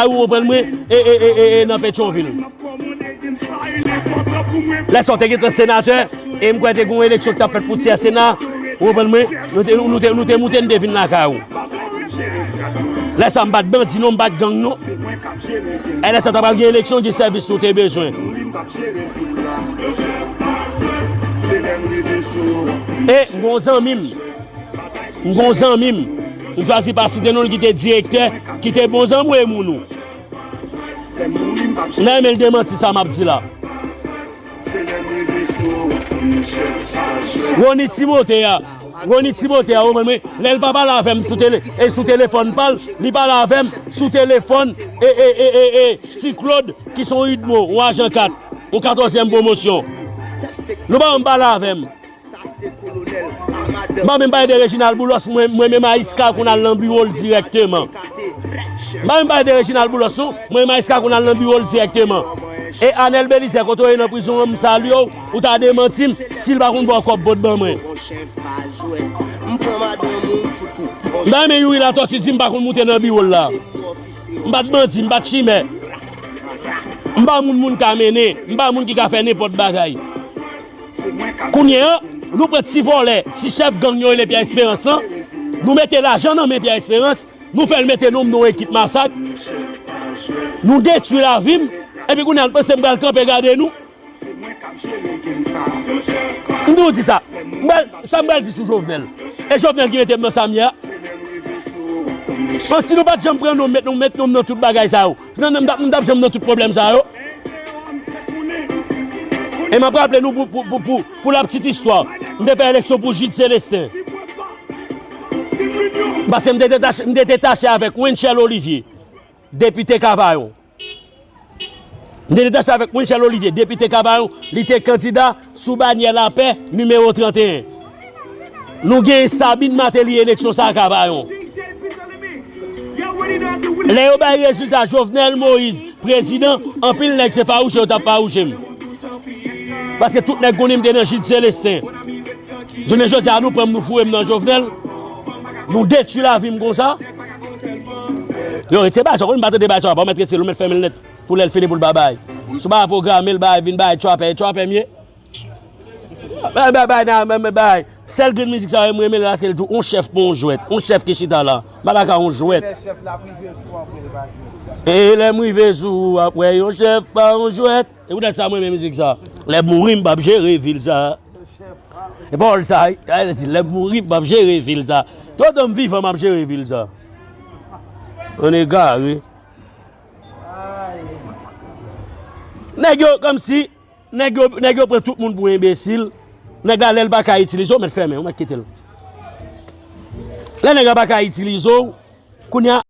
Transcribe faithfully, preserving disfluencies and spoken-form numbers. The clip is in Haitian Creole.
Ou konprann mwen, e, e, e, e, e nan Petyonvil. Lè sa w te gentan senatè, e m kwè te gen yon eleksyon ki t ap fèt pou tyè sena, ou konprann mwen, nou te, nou te, nou te moute, n te vin lakay ou. Lè sa m pa t bandi non, m pa t gang non. E lè sa ta pral gen eleksyon, gen sèvis nou te bezwen. E m gon zanmi m. M gon zanmi m. M chwazi pa site non l ki te direktè, ki te bon zanmi e moun ou. M ta renmen l demanti sa m ap di la. Rony Timote a, Rony Timote a, ou konprann mwen, lè l pa pale avè m sou tele, e sou telefòn pa l, li pale avè m sou telefòn, e, e, e, e, e, Ti Claude, ki se yon UDMO, yon ajan kat, yon katòzyèm pwomosyon. Nou pa janm pale avè m. M pa menm pale de Reginald Boulos, mwen, mwen menm Ayiska konn al nan biwo l dirèkteman. M pa menm pale de Reginald Boulos non, mwen menm Ayiska konn al nan biwo l dirèkteman. E Anèl Belizè, kote w ye nan prizon an, m salye w, ou ta demanti m, si l pa konn ba w kòb, pot ban mwen. M ta renmen Youri Latòti di m pa konn moute nan biwo l la. M pa t bandi, m pa t chimè. M pa moun moun ka mennen, m pa moun ki ka fè nenpòt bagay. Kounye a, nou pran ti vòlè, ti chèf gang yo rele Pierre Espérance lan, nou mete lajan nan men Pierre Espérance, nou fè l mete non m nan yon ekip masak, nou detwi lavi m, epi kounye a, nou panse m pral kanpe gade nou? M toujou di sa, m pral, sa m pral di sou Jovenel, e Jovenel ki mete m nan sa m ye a. Bon, si nou pa t janm pran non m, met non m, met non m nan tout bagay sa yo, m t ap, m t ap janm nan tout pwoblèm sa yo. E m ap raple nou pou, pou, pou, pou, pou la petite histoire, m te fè eleksyon pou Jude Célestin. Paske m te detache, m te detache avèk Wenchel Olivier, depite Kavayon. M te detache avèk Wenchel Olivier, depite Kavayon, li te kandida sou banyè Lapè, nimewo trannteyen. Nou genyen Sabine Martelly eleksyon sa a Kavayon. Lè yo bay rezilta Jovenel Moïse prezidan, anpil nèg se fawouche yo t ap fawouche m. Paske tout nèg konnen m te nan Jude Célestin. Jounen jodi a, nou pran m, nou foure m nan Jovenel. Nou detwi lavi m konsa. Yo, retire bagay sa, ou konn m pa tande bagay sa, pa w mèt retire l, ou mèt fèmen l nèt. Pou lè l fini pou l pa bay. Si w pa pwograme l, bay vin bay trapè, e trapè m ye. Bay, bay, bay, nan, bay, bay. Sèl grenn mizik sa yo, m renmen l paske l di yon chèf pa yon jwèt. Yon chèf ki chita la. M pa dakò yon jwèt. Lè chèf la rive sou w, apre l pa jwèt. E lè m rive sou ou, apre yon chèf pa yon jwèt. E poutèt sa, m renmen mizik sa. Lè m mouri, m p ap jere vil sa. E pawòl sa, wi. Sa vle di, lè m mouri, m p ap jere vil sa. Toutan m vivan, m ap jere vil sa. On egare. Nèg yo, kòmsi, nèg yo, nèg yo pran tout moun pou enbesil. Nèg la, lè l pa ka itilize w, ou mèt fèmen, ou mèt kite l. Lè nèg la pa ka itilize w, kounye a,